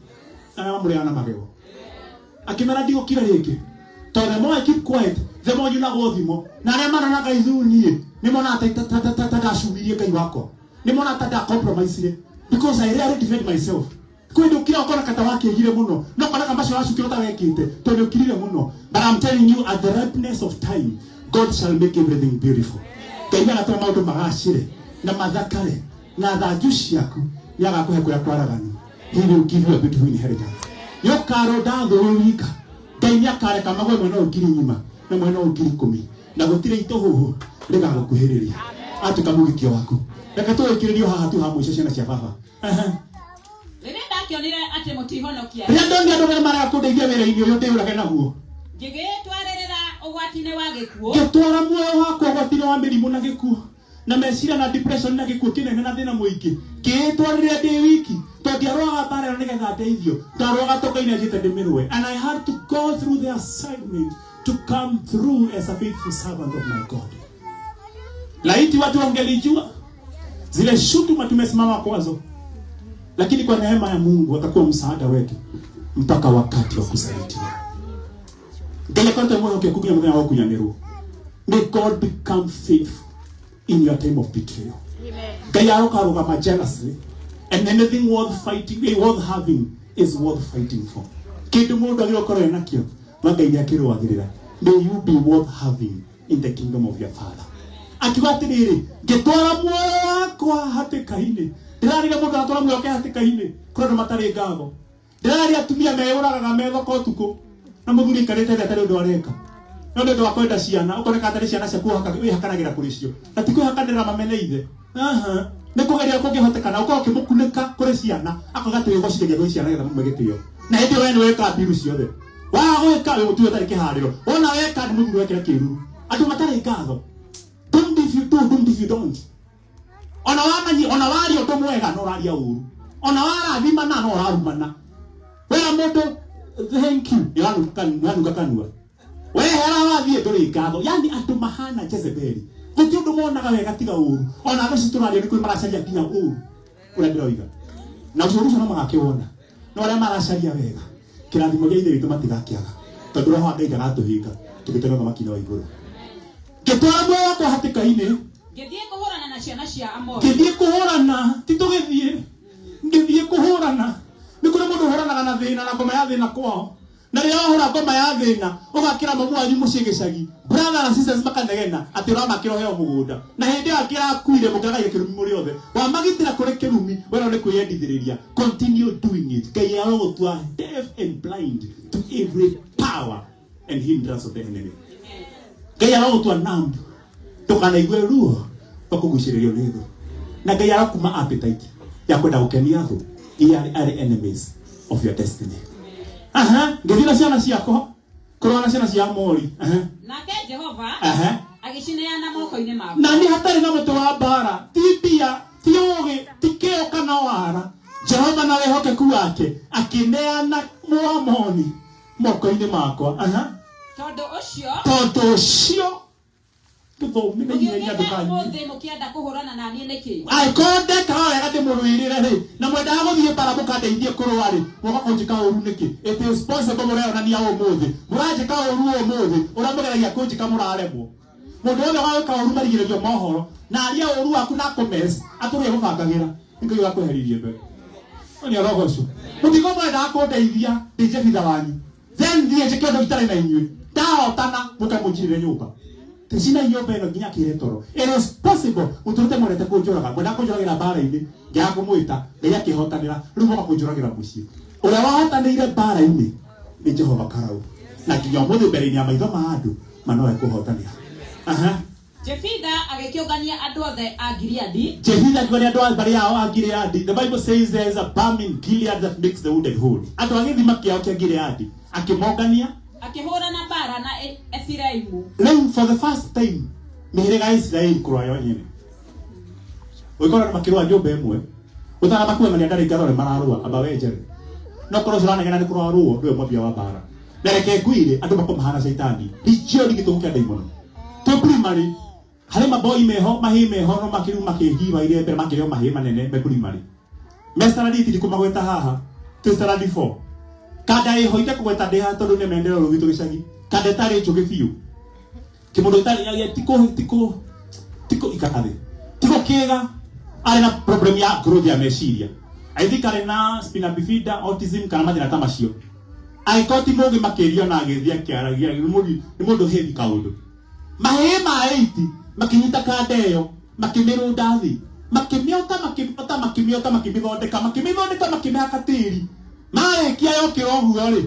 Arĩa mamũrĩaga na magego. Akĩmera ndigũkira rĩngĩ. Tondũ the more I keep quiet, the more nyunagwo thimo. Na arĩa manonaga ithuĩ niĩ, nĩ monaga ta ndacumirie Ngai wakwa. Nĩ monaga ta ndacompromisire. Because I rarely defend myself. Kwĩ ndũ ũkira ũkona kata wakĩgire mũno. No ũkonaga macio wacukĩrwo ta wekĩte, tondũ nĩ ũkirire mũno. But I'm telling you, at the ripeness of time, God shall make everything beautiful. Ngai nĩ agatũma maũndũ magacĩre na mathakare na thanju ciaku nĩ agakũhe kũrĩa kwaraganu. He will give you a beautiful inheritance. Nĩ ũkarũnda thũ wĩ wika. Ngai nĩ akareka magwe mwena ũyũ ngiri ng'ima na mwena ũyũ 10,000 na gũtirĩ itũhũhũ rĩgagũkuhĩrĩria. Atuĩka mũgitio waku. Reke tũrĩkĩrĩrio haha tu ha mũico ciana cia baba. Ehe. Rĩrĩa ndakĩonire atĩ mũtihonokia Rĩrĩa ndonire andũ arĩa marega kũndeithia wĩra-inĩ ũyũ ndĩũrage naguo. Ngĩgĩtwarĩrĩra ũgwati-inĩ wa gĩkuũ. Ngĩtwara muoyo wakwa ũgwati-inĩ wa mĩrimũ na gĩkuũ na meciria na depression na gĩkuũ kĩnene na thĩna mũingĩ. Ngĩĩtwarĩrĩra ndĩ wiki tondũ ndiarũaga mbara ĩno nĩgetha ndeithio. Ndarũaga tondũ Ngai nĩanjĩte ndĩmĩrũe. And I had to go through the assignment to come through as a faithful servant of my God. Laiti watu wangelijua zile shutuma tumesimama kwazo, lakini kwa neema ya Mungu atakuwa msaada wetu mpaka wakati wa kusalitiwa. Ngai akoretwo mwĩhokeku nginya mũthenya wa gũkunyanĩrwo. May God become faithful in your time of betrayal. Ngai aroka rũgama jealously, and anything worth fighting, worth having is worth fighting for. Kĩndũ mũndũ agĩrĩirwo gũkorwo enakĩo, no Ngai nĩakĩrũagĩrĩra. May you be worth having in the kingdom of your father. Akiuga atĩrĩrĩ, ngĩtwara muoyo wakwa hatĩka-inĩ. Ndĩrarire mũndũ aratwara muoyo wake hatĩka-inĩ, kũrĩ andũ matarĩ ngatho. Ndĩraria atumia meyũragaga me thoko ũtukũ, na mũthuri aikarĩte thĩ atarĩ ũndũ areka. No nĩ ũndũ wa kwenda ciana, ũkoneka atarĩ ciana ciaku wĩhakanagĩra kũrĩ cio. Na ti kwĩhakanĩra mamene ithe. Aha. Nĩ kũgeria kũngĩhotekana, ũkorwo ũkĩmũkunĩka kũrĩ ciana, akoiga atĩ wĩgocithagia gwĩ ciana nĩgetha mumwe gĩtĩo. Na hĩndĩ ĩyo we nĩ weka mbiru ciothe. Waga gwĩka wĩ mũtumia ũtarĩ kĩharĩro. Wona weka nĩ mũthuri wekĩra kĩruru. Andũ matarĩ ngatho. Don't if you do, don't if you don't. Ona wamanyi, ona waria ũndũ mwega no ũraria ũru. Ona warathimana no ũrarumana. Wera mũndũ thank you, nĩwanunga kanua. Wehera wathiĩ ndũrĩ ngatho. Yani andũ mahana Jezebeli. Gũtirĩ ũndũ monaga wega tiga ũru. Ona thũ citũ tũraria nĩ kũrĩ maracaria nginya ũru. Ũrĩa ndĩroiga. Na ũcio ũcio no magakĩwona. No arĩa maracaria wega, kĩrathimo gĩa Ithe witũ matigakĩaga. Tondũ Roho wa Ngai ndagatũhinga tũgĩtonya ũthamaki-inĩ wa igũrũ. Ngĩtwara muoyo wakwa hatĩka-inĩ. Ngĩthiĩ kũhũrana na ciana cia Amoni. Ngĩthiĩ kũhũrana, ti tũgĩthiĩ. Ngĩthiĩ kũhũrana. Nĩ kũrĩ mũndũ ũhũranaga na thĩna na ngoma ya thĩna kwao. Na rĩrĩa wahũra ngoma ya thĩna, ũgakĩra mamu wanyu mũciĩ gĩcagi. Brother na sisters makanegena atĩ ũramakĩra ũheo mũgũnda. Na hĩndĩ ĩyo angĩrakuire mũngĩagaire kĩrumi mũrĩ othe. Wamagitĩra kũrĩ kĩrumi, werwo nĩ kwĩyendithĩrĩria. Continue doing it. Ngai arogũtua deaf and blind to every power and hindrance of the enemy. Ngai arogũtua numb. Ndũkanaigue ruo rwa kũgucĩrĩrio nĩ thũ. Na Ngai arokuma appetite ya kwenda gũkenia thũ iria arĩ enemies of your destiny. Aha, ngĩthiĩ na ciana ciakwa kũrũa na ciana cia Amori. Aha. Nake Jehova Aha. agĩcineana moko-inĩ makwa. Na nĩ hatarĩ na mũtĩ wa mbara, ti mbia, ti ũũgĩ, ti kĩo kana wara. Jehova na wĩhokeku wake akĩneana Mũamoni moko-inĩ makwa. Aha. Tondũ ũcio Tondũ ũcio tũthomithie andũ mũgĩũkĩte kanyu. ũmũthĩ mũkĩenda kũhũrana na niĩ nĩkĩ? Angĩkorwo ndekaga wega ndĩmũrũĩrĩre rĩ, na mwendaga gũthiĩ mbara mũkandeithie kũrũa rĩ, mũgoka kũnjĩka ũru nĩkĩ? It is possible mũreyonania ũmũthĩ. Mũranjĩka ũru ũmũthĩ, ũrĩa mũgeragia kũnjĩka mũraremwo. Mũndũ wothe wagwĩka ũru marigĩrĩrio mohoro na aria ũru waku na akũmess atũrĩe gũbangagĩra nĩ Ngai wakweheririe mbere. Nĩ arogocwo. Mũtigo mwendaga kũndeithia ndĩ Jefitha wanyu. Then thiĩ njĩke ũndũ itarĩ na inyuĩ. Ndahotana mũke mũnjirĩre nyũmba. Tĩcina nyũmba ĩno nginya kĩre toro. It is possible mũtũrĩte mwendete kũnjũraga. Mwendaga kũnjũragĩra mbara-inĩ. Ngĩaga kũmwĩta. Ngai akĩhotanĩra. Rĩu moka kũnjũragĩra mũciĩ. Ũrĩa wahotanĩire mbara-inĩ nĩ Jehova Karau. Na nginya ũmũthĩ mbere-inĩ ya maitho ma andũ ma nowe kũhotanĩra. Aha. Jefitha agĩkĩũngania andũ othe a Gileadi Jefitha akiuga nĩ andũ a mbarĩ yao a Gileadi. The Bible says there is a balm in Gilead that makes the wounded whole. Andũ a gĩthima kĩao kĩa Gileadi akĩmongania. Akĩhũrana mbaara na Efiraimu. Rĩu for the first time mĩhĩrĩga ya Isiraeli kũrũa yo nyene. Ũngĩkorwo andũ makĩrũa nyũmba ĩmwe ũtanamakua ng'ania ndarĩ ngarore mararũa amba wenjere. No korwo ũcio ũranegena nĩ kũrũa rũo nĩwe mwambia wa mbara. Na reke ngwĩre andũ makorwo mahana caitani. Ndicio gĩtũngũ kĩa ndaimono. Twĩ primary harĩ maboi meho mahĩ meho no makĩrĩu makĩhiwa ire mbere makĩrĩo mahĩ manene me primary. Me standard eight ndikũmagweta haha twĩ standard 4. Kanda ĩho itekũgweta ndĩ haha tondũ nĩ mendera rũrũ gwitũ gĩcagi. Kanda ĩtarĩ njũgĩ biũ. Kĩmũndũ ĩtarĩ ya tiko tiko tiko ikara thĩ. Tiko kĩga arĩ na problem ya growth ya meciria. I think arĩ na spina bifida, autism kana mathĩna ta macio. Angĩkorwo ti mũgĩ makĩria na agĩthiĩ akĩaragia nĩ mũndũ nĩ mũndũ heavy kaũndũ. Mahĩĩ ma 8 makĩnyita kanda ĩyo makĩmĩrũnda thĩ makĩmĩota makĩmĩota makĩmĩota makĩmĩthondeka makĩmĩthondeka makĩmĩhaka tĩri marĩkia yokĩra ũguo rĩ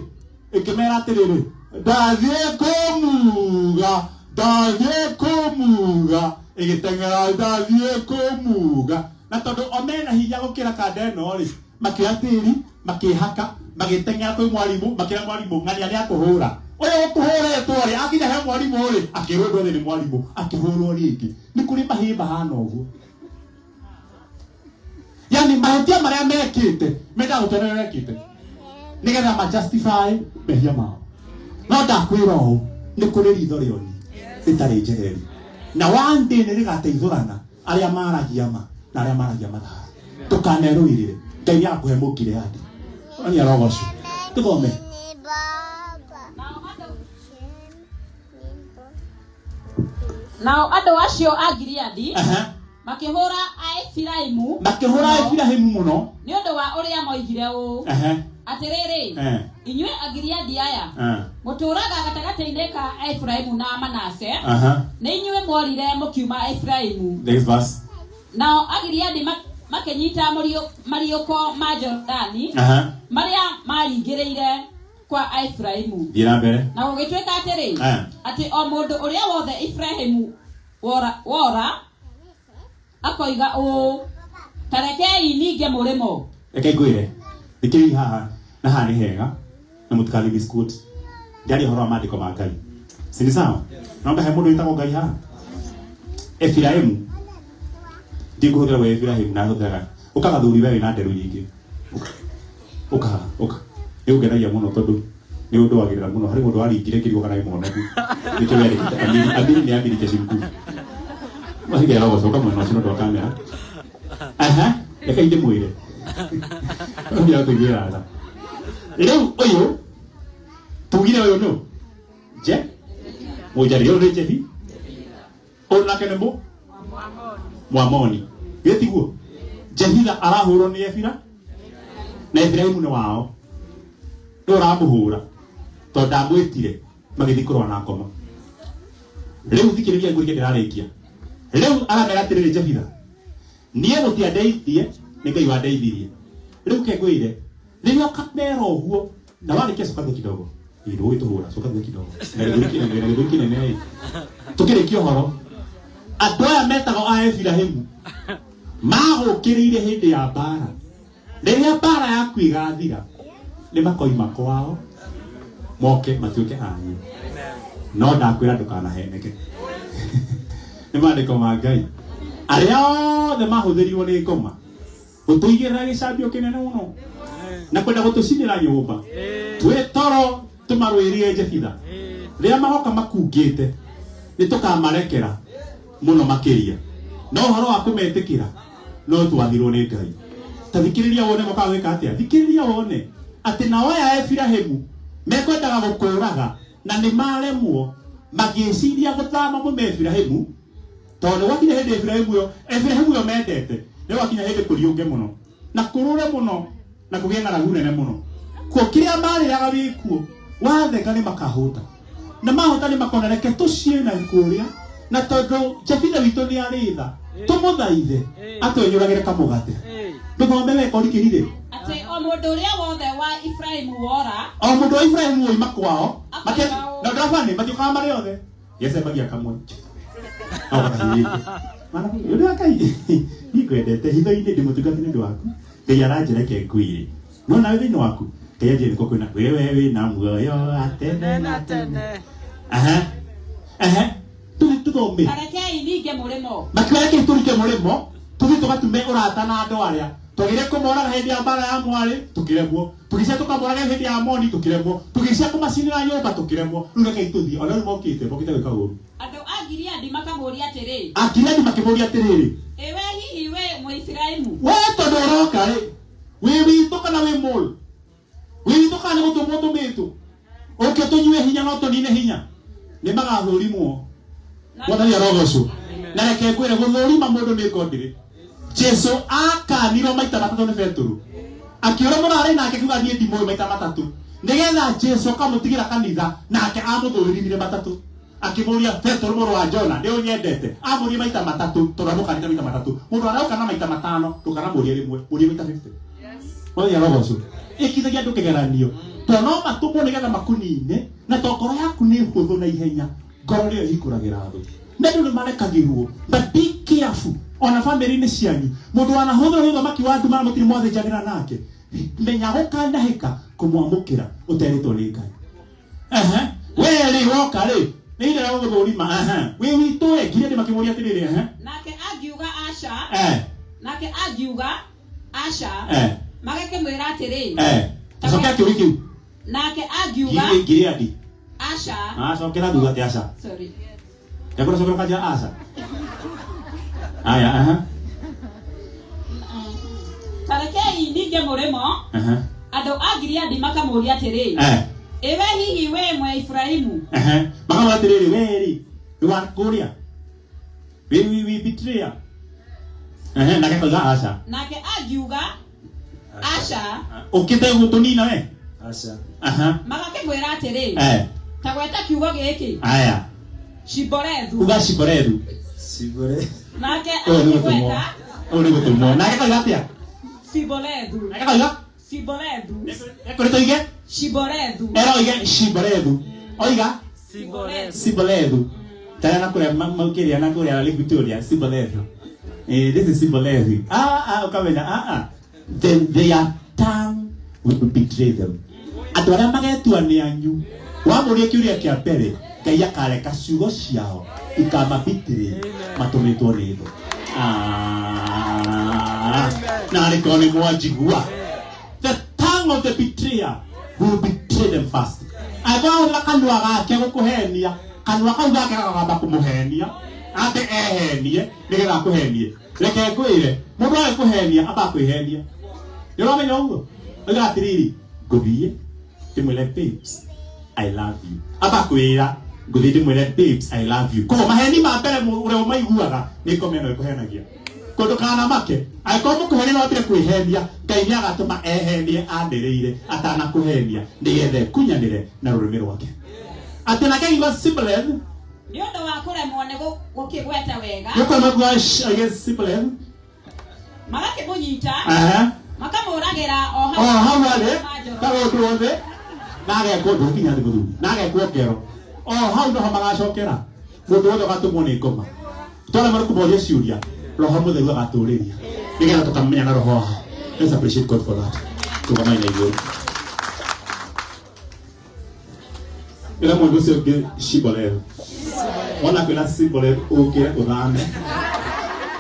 ĩkĩmera atĩrĩrĩ ndathiĩ kũmuga ndathiĩ kũmuga ĩgĩteng'era ndathiĩ kũmuga na tondũ o mena hinya gũkĩra kanda ĩno rĩ makĩoya tĩri makĩhaka magĩteng'era kwĩ mwarimũ makĩra mwarimũ ng'ania nĩ akũhũra ũyũ ũkũhũrĩtwo rĩ akinya he mwarimũ rĩ akĩrũndwo thĩ nĩ mwarimũ akĩhũrwo rĩngĩ nĩ kũrĩ mahĩĩ mahana ũguo yani mahĩtia marĩa mekĩte mendaga gũtwara ũrĩa mekĩte nĩgetha ma justify mehia mao no ndakwĩra ũũ nĩ kũrĩ ritho rĩoni rĩtarĩ njehereri na one day nĩ rĩgateithũrana arĩa maragia ma na arĩa maragia mathara ndũkanerũĩrĩre Ngai nĩ agakũhe mũgileadi nĩ arogocwo tũthome. Nao andũ acio a Gileadi Aha. makĩhũra Aefiraimu Makĩhũra Efiraimu mũno. Nĩ ũndũ wa ũrĩa moigire ũũ Aha. atĩrĩrĩ Eh. inyuĩ Agileadi aya Eh. mũtũũraga gatagatĩ-inĩ ka Efiraimu na Manase Aha. nĩ inyuĩ mworire mũkiuma Efiraimu. Next verse. Nao Agileadi makĩnyita mariũko ma Jorodani Aha. marĩa maringĩrĩire kwa Efiraimu. Thiĩ na mbere. Na gũgĩtuĩka atĩrĩ Eh. atĩ o mũndũ ũrĩa wothe Efiraimu wora akoiga ũũ ta rekei ninge mũrĩmo. Reke ngwĩre thikĩrĩria haha na haha nĩ hega na mũtikathi misquote. Ndiaria ũhoro wa maandĩko ma Ngai si ni sawa? Naomba he mũndũ wĩtagwo Ngai haha Efiraimu ndikũhũthĩra we Efiraimu na hũthĩraga ũkaga thuri we wĩna nderu nyingĩ ũka haha ũka nĩ ũngenagia mũno tondũ nĩ ũndwagĩrĩra mũno harĩ mũndũ waringire kĩrigo kana wĩ mũhonoku nĩkĩo wendekete amiri amiri nĩ amiri jeshi mkuu masigera gũcoka mwena ũcio nĩ ũndũ wa kamera aha reke ndĩmwĩre ũrĩa kũiguĩra tha rĩu ũyũ tugire ũyũ nũ je mũnjarĩrie ũyũ nĩ Jebi ũyũ nake nĩ mũ Mwamoni githĩ tiguo Jefitha arahũrwo nĩ Efira na Efiraimu nĩ wao nĩ ũramũhũra tondũ ndamwĩtire magĩthiĩ kũrũa na ngoma rĩu thikĩrĩria ngũrike ndĩrarĩkia rĩu aramera atĩrĩrĩ Jefitha niĩ gũtiandeithie nĩ Ngai wandeithirie rĩu ke ngwĩre rĩrĩa ũkamera ũguo na warĩkia coka thutha kidogo ĩ ndũgũgĩtũhũra coka thutha kidogo na gĩthũri kĩnene na gĩthũri kĩnene ĩ tũkĩrĩkia ũhoro andũ aya metagwo a Efiraimu magũkĩrĩire hĩndĩ ya mbara rĩrĩa mbara yaku ĩgathira nĩ makoima kwao moke matuĩke anyu no ndakwĩra ndũkanaheneke nĩ maandĩko ma Ngai arĩa othe mahũthĩrirwo nĩ ngoma gũtũigĩrĩra gĩcambio kĩnene mũno na kwenda gũtũcinĩra nyũmba twĩ toro tũmarũĩrie Jefitha rĩrĩa magoka makungĩte nĩ tũkamarekera mũno makĩria no ũhoro wa kũmetĩkĩra no twathirwo nĩ Ngai ta thikĩrĩria wone mokaga gwĩka atĩa thikĩrĩria wone atĩ nao aya Efiraimu mekwendaga gũkũraga na nĩ maremwo. Magĩciria gũthama mume Efiraimu tondũ gwakinya hĩndĩ Efiraimu ĩyo Efiraimu ĩyo mendete nĩ gwakinya hĩndĩ kũriũnge mũno na kũrũre mũno na kũgĩe ng'aragu nene mũno kuo kĩrĩa marĩaga wĩkuo watheka nĩ makahũta na mahũta nĩ makona reke tũciĩ na kũrĩa na tondũ Jefitha witũ nĩ arĩ tha tũmũthaithe atwenyũragĩre kamũgate ndũthome weka ũrikĩrire Atĩ o mũndũ ũrĩa wothe wa Efiraimu wora o mũndũ wa Ibrahimu woima kwao Akoiga ũũ. na ndabani matiũkaga marĩ othe gecembagia kamwe agokahiĩte mana ũndũ wa Ngai niĩ ngwendete hitho-inĩ ndĩmũtungate nĩ ũndũ waku Ngai aranjĩra reke ngwĩre no nawe thĩinĩ waku Ngai anjĩre nĩkuo kwĩna wewe wĩna muoyo wa tene na tene aha aha tũthiĩ tũthome Tarekei ninge mũrĩmo makiuga reke tũrike mũrĩmo tũthiĩ tũgatume ũrata na andũ arĩa twagĩrĩire kũmoraga hĩndĩ ya mbara ya mwarĩ tũkĩremwo tũgĩcia tũkamoraga hĩndĩ ya moni tũkĩremwo tũgĩcia kũmacinĩra nyũmba tũkĩremwo rĩu rekei tũthiĩ ona rĩu mokĩte mokĩte gwĩka ũru Andũ a Gileadi makamũũria atĩrĩ, Agileadi makĩmũũria atĩrĩrĩ ĩ we hihi wĩ Mũefiraimu? we tondũ ũroka rĩ wĩ witũ kana wĩ mũl wĩ witũ kana nĩ gũtũmwo tũmĩtwo ũke tũnyue hinya no tũnine hinya nĩ magathũrimwo mwathani arogocwo na reke ngwĩre gũthũrima mũndũ nĩ ngondire Jesu akanirwo maita matatũ nĩ Petero akĩũra mũrarĩ nake akiuga niĩ ndimũĩ maita matatũ nĩgetha Jesu akamũtigĩra kanitha nake amũthũrimire matatũ akĩmũria Petero mũrũ wa Jona nĩ ũnyendete amũrie maita matatũ tondũ amũkanĩte maita matatũ mũndũ arauka na maita matano ndũkanamũrie rĩmwe mũrie maita 50 mwathani arogocwo ĩkithagia andũ kĩgeranio tondũ no matũmwo nĩgetha makunine na to ngoro yaku nĩ hũthũ na ihenya ngoro nĩyo ĩhingũragĩra thũ na andũ nĩ marekagĩrwo but be careful ona bamĩrĩ-inĩ cianyu mũndũ wanahũthĩra nĩ ũthamaki wa nduma na mũtirĩ mwathĩnjanĩra nake menya gũkanahĩka kũmwamũkĩra ũterĩtwo nĩ Ngai ehe we rĩ woka rĩ nĩ ihinda rĩa gũgũthũrima ehe wĩ witũ we nginya ndĩ makĩmũria atĩrĩrĩ ehe Nake angiuga aca, eh nake angiuga aca, eh magakĩmwĩra atĩrĩ, eh acokera kĩũria kĩu nake angiuga Gileadi aca, acokera thutha atĩ aca sorry, ndakũra cokera kanja aca aya aha Tarekei ninge mũrĩmo, aha andũ a Gileadi makamũũria atĩrĩ, eh ĩ we hihi wĩ Mũefiraimu? ehe makamwĩra atĩrĩrĩ we rĩ wĩ wa kũrĩa wĩ wĩ wĩ betrayer ehe nake akauga aca Nake angiuga aca, ũkĩte gũtũnina we Aca. aha magakĩmwĩra atĩrĩ, eh ta gweta kiugo gĩkĩ, aya Shibolethu. uga Shibolethu Sibore. Nake ũyũ nĩ gũtũmwo akĩgweta ũyũ nĩ gũtũmwo nake akauga atĩa Sibolethu, nake akauga Sibolethu, ekũrĩte oige Shibolethu, era oige Shibolethu oiga Sibolethu. Sibolethu tara na kuria maukiria na kuria Lake Victoria Sibolethu eh this is Sibolethu ah ah ukamenya ah ah then their tongue will betray them andũ arĩa magetua nĩ anyu wamũria kĩũria kĩa mbere Ngai akareka ciugo ciao ikamabitĩrĩ matũmĩtwo nĩ thũ Ah, na arĩ korwo nĩ mwanjigua the tongue of the betrayer will betray them first angĩkorwo kanua gake gũkũhenia kanua kau gake gakagamba kũmũhenia ate ehenie nĩgetha akũhenie reke ngwĩre mũndũ agĩkũhenia amba kwĩhenia nĩ ũramenya ũguo oiga atĩrĩrĩ ngũthiĩ ndĩmwĩre babes I love you amba kwĩra ngũthiĩ ndĩmwĩre babes I love you koguo maheni ma mbere ũrĩa ũmaiguaga nĩ ngoma ĩno ĩkũhenagia kũndũ kana make angĩkorwo mũkũhenia no ambire kwĩhenia Ngai nĩ agatũma ehenie anĩrĩire atanakũhenia nĩgetha ekunyanĩre na rũrĩmĩ rwake atĩ nake akiuga Siboleth Nĩ ũndũ wa kũremwo nĩ gũkĩgweta wega, nĩ ũkũremwo kuuga oige Siboleth magakĩmũnyita, aha makamũũragĩra o o hau arĩ ma ta Jorodani. mũndũ wothe na agekwo ndũkinya thĩ mũthuri na agekwo ngero o hau noho magacokera mũndũ wothe ũgatũmwo nĩ ngoma twaremwo nĩ kũmoria ciũria roho mũtheru agatũrĩria nĩgetha tũkamenya na roho wao let's appreciate God for that tũgamai na igũrũ ĩra mũndũ ũcio ũngĩ Shiboleth wona kwĩra Shiboleth ũkĩre ũthame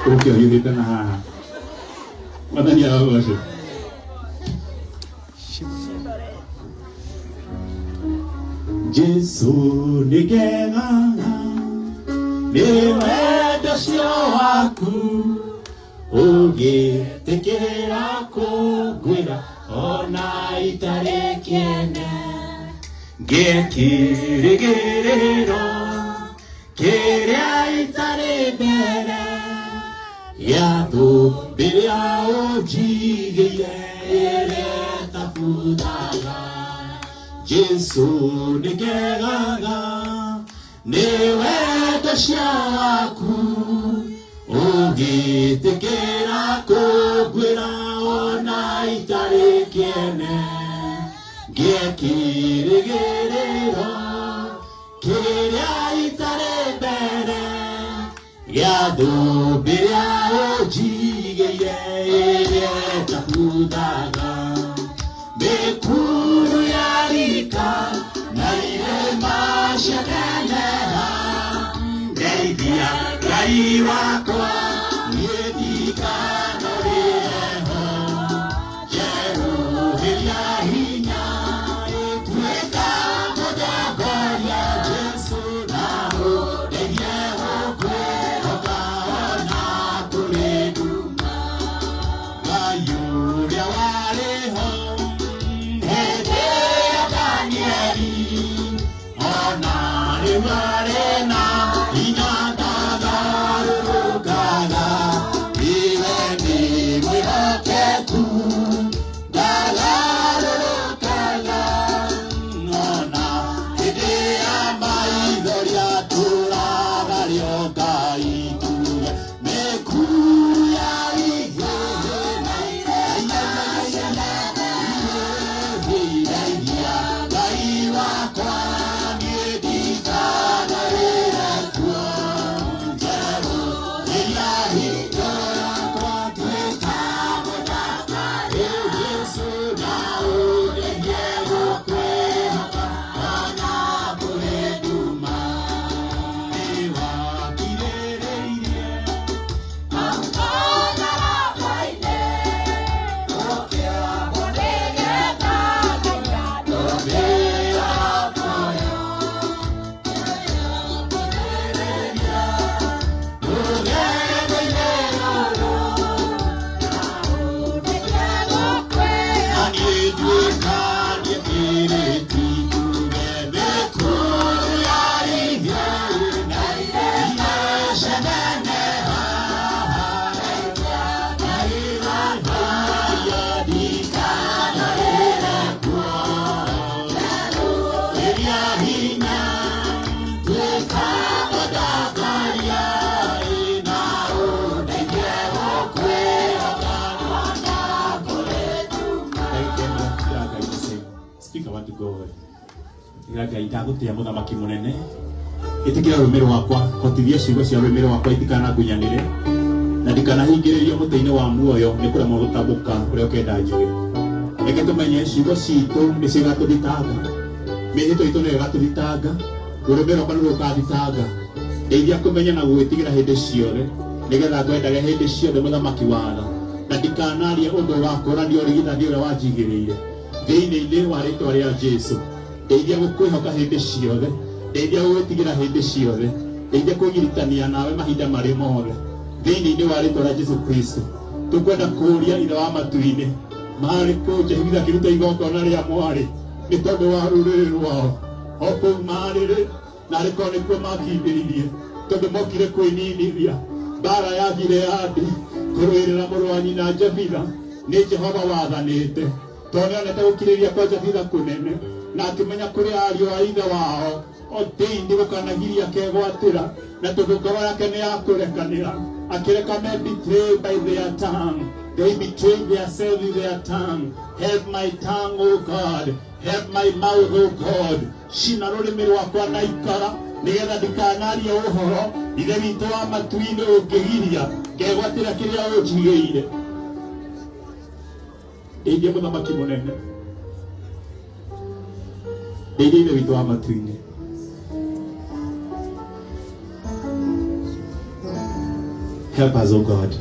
ũke ũhiũhĩte na haha mwathani arogocwo Jesu nĩngenaga nĩ wendo ũcio waku ũgĩtĩkĩra kũngwĩra ona itarĩ kĩene ngĩkĩrĩgĩrĩro Kĩrĩa itarĩ mbere gĩa thũmbĩ ĩrĩa ũnjigĩire ĩrĩa ĩtabuthaga. Jesũ nĩngegaga nĩ wendo ciaku ũgĩtĩkĩra kũnguĩra ona itarĩ kĩene ngĩe kĩrĩgĩrĩro kĩrĩa itarĩ mbere gĩa thũmbĩ ĩrĩa ũnjigĩire ĩrĩa ĩtabuthaga. Mĩkuru ya rika na irĩma cianeneha, ndeithia Ngai wakwa niĩ ndikanũrĩre ho. Njerũhĩria hinya ĩtuĩka mũtongoria Jesũ na ũndeithie gũkwĩhoka ona kũrĩ nduma. Ngai ũrĩa warĩ ho hĩndĩ ya Danieli ona rĩu arĩ na hinya ndagarũrũkaga. Iwe nĩ mwĩhokeku ndagarũrũkaga ona hĩndĩ ya maithori atũraga rĩo Ngai tuge mĩkuru ya ihĩhĩ na ndeithia Ngai wakwa niĩ ndikanarĩre kuo. Njerũhĩria hingo yakwa tuĩka mũtaka Jesũ na ũndeithie gũkwĩhoka ona kũrĩ nduma. Nĩwakirĩrĩirie mũtharaba-inĩ ũkĩambwo nĩgetha ndũmĩra muoyo rũgendo-inĩ rũrũ na niĩ nduĩkanie kĩrĩti njuge mĩkuru ya ihĩĩ na irĩma cianeneha ndikanarĩre kuo. Njerũhĩria hinya tuĩka mũtongoria na ũndeithie gũkwĩhoka ona kũrĩ nduma. Speak a word to God. Ĩra Ngai ndagũtĩa mũthamaki mũnene ĩtĩkĩra rũrĩmĩ rwakwa hotithia ciugo cia rũrĩmĩ rwakwa itikanangunyanĩre na ndikanahingĩrĩrio mũtĩ-inĩ wa muoyo nĩ kũremwo gũtamũka ũrĩa ũkenda njuge. Reke tũmenye ciugo citũ nĩcio igatũthitanga, mĩhĩtwa itũ nĩyo ĩgatũthitanga, rũrĩmĩ rwakwa nĩruo rũkathitanga. Ndeithia kũmenya na gũgwĩtigĩra hĩndĩ ciothe nĩgetha ngwendage hĩndĩ ciothe mũthamaki watha na ndikanarie ũndũ wakũrania ũrigithathi ũrĩa wanjigĩrĩire thĩinĩ-inĩ wa rĩtwa rĩa Jesũ. Ndeithia gũkwĩhoka hĩndĩ ciothe, ndeithia gũgwĩtigĩra hĩndĩ ciothe, ndeithia kwĩgiritania nawe mahinda marĩ mothe thĩinĩ-inĩ wa rĩtwa rĩa Jesũ Kristo. Tũkwenda kũũria Ithe wa matu-inĩ marĩ kũu Jehitha akĩruta igongona rĩa mwarĩ nĩ tondũ wa rũrĩrĩ rwao o kũu marĩ rĩ na arĩ korwo nĩkuo makindĩririe tondũ mokire kwĩninithia mbara ya Gileadi kũrũĩrĩra mũrũ wa nyina Jefitha nĩ Jehova wathanĩte tondũ nĩonete gũkirĩrĩria kwa Jefitha kũnene na akĩmenya kũrĩ ariũ a ithe wao ordained gũkanagiria kegwatĩra na tondũ ngoro yake nĩ yakũrekanĩra akĩreka me betrayed by their tongue. They betrayed themselves with their tongue. Help my tongue, O God, help my mouth, O God. Cina rũrĩmĩ rwakwa na ikara nĩgetha ndikanarie ũhoro ithe witũ wa matu-inĩ ũngĩgiria ngegwatĩra kĩrĩa ũnjigĩire. Ndeithia mũthamaki mũnene, ndeithia ithe witũ wa matu-inĩ. Help us, O God.